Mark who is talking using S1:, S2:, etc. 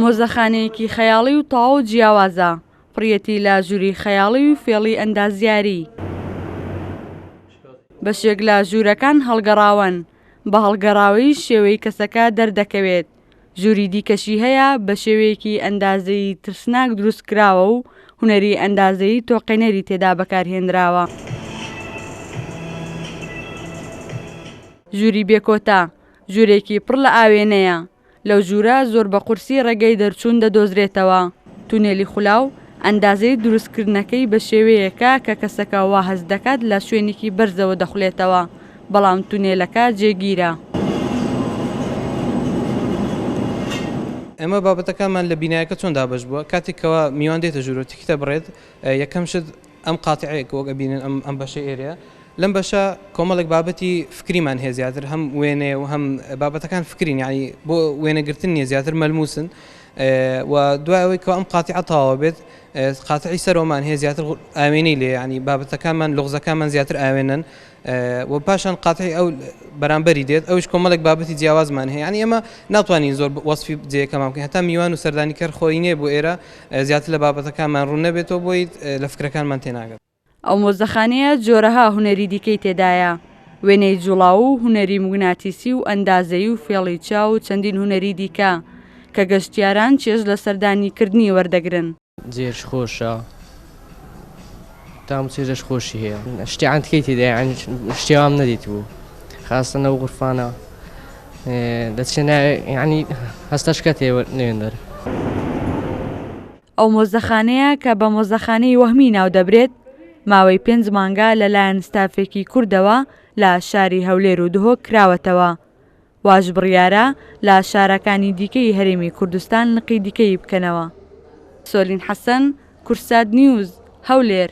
S1: مۆزەخانەیەکی خەیاڵی و تەواو جیاوازە، پڕیەتی لە ژووری خەیاڵی و فێڵی ئەندازیاری. بەشێک لە ژوورەکان هەڵگەڕاوەن، بە هەڵگەڕاوەیی شێوەی کەسەکە دەردەکەوێت، ژووری دیکەشی هەیە بە شێوەیەکی ئەندازەیی ترسناک دروستکراوە و هونەری ئەندازەیی تۆقێنەری تێدا بەکارهێنراوە. ژووری بێکۆتا، ژوورێکی پڕ لە ئاوێنەیە، لەو ژوورە زۆر بە قورسی ڕێگەی دەرچوون دەدۆزرێتەوە، تونێلی خولاو، ئەندازەی دروستکردنەکەی بە شێوەیەکە کە کەسەکە وا هەست دەکات لە شوێنێکی بەرزەوە دەخولێتەوە، بەڵام تونێلەکە جێگیرە.
S2: ئێمە بابەتەکانمان لە بینایەکە چۆن دابەش بووە، کاتێک کەوا میوان دێتە ژوورەوە تیکتە بڕێت، یەکەم شت ئەم قاتعەیە کە وەک ئەبینن ئەم ئەم بەشەی ئێرەیە، لەم بەشە کۆمەڵێک بابەتی فکریمان هەیە زیاتر هەم وێنەیە و هەم بابەتەکان فکرین یانی بۆ وێنەگرتن نییە زیاتر مەلموسن و دوای ئەوەی کە ئەم قاتعە تەواو بێت قاتعی سەرەوەمان هەیە زیاتر ئاوێنەی لێ ینی بابەتەکانمان لغزەکانمان زیاتر ئاوێنن و پاشان قاتعی ئەو بەرامبەری دێت ئەوش کۆمەڵێک بابەتی جیاوازمان هەیە ینی ئێمە ناتوانین زۆر وەسفی جێیەکەمان بکەین هەتا میوان و سەردانیکەر خۆی نییە بۆ ئێرە زیاتر لە بابەتەکانمان ڕوون نەبێتەوە بۆی لە فکرەکانمان تێناگات.
S1: ئەو مۆزەخانەیە جۆرەها هونەری دیکەی تێدایە، وێنەی جوڵاو و هونەری موگناتیسی و ئەندازەیی و فێڵی چاو و چەندین هونەری دیکە، کە گەشتیاران چێژ لە سەردانی کردنی وەردەگرن.
S3: جێش خۆشە تام و چێژەش خۆشی هەیە شتی عەنتکەی تێدایە یانی شتی وام نەدیتبوو خاستە نەو غورفانە دەچێ ناوێ یانی هەستەشکە تێ نوێندەر.
S1: ئەو مۆزەخانەیە کە بە مۆزەخانەی وەهمی ناودەبرێت، ماوەی پێنج مانگە لەلایەن ستافێکی کوردەوە لە شاری هەولێر و دهۆک کراوەتەوە. واش بڕیارە لە شارەکانی دیکەی هەرێمی کوردستان لقی دیکەی بکەنەوە. سۆلین حەسەن، کوردسات نیوز، هەولێر.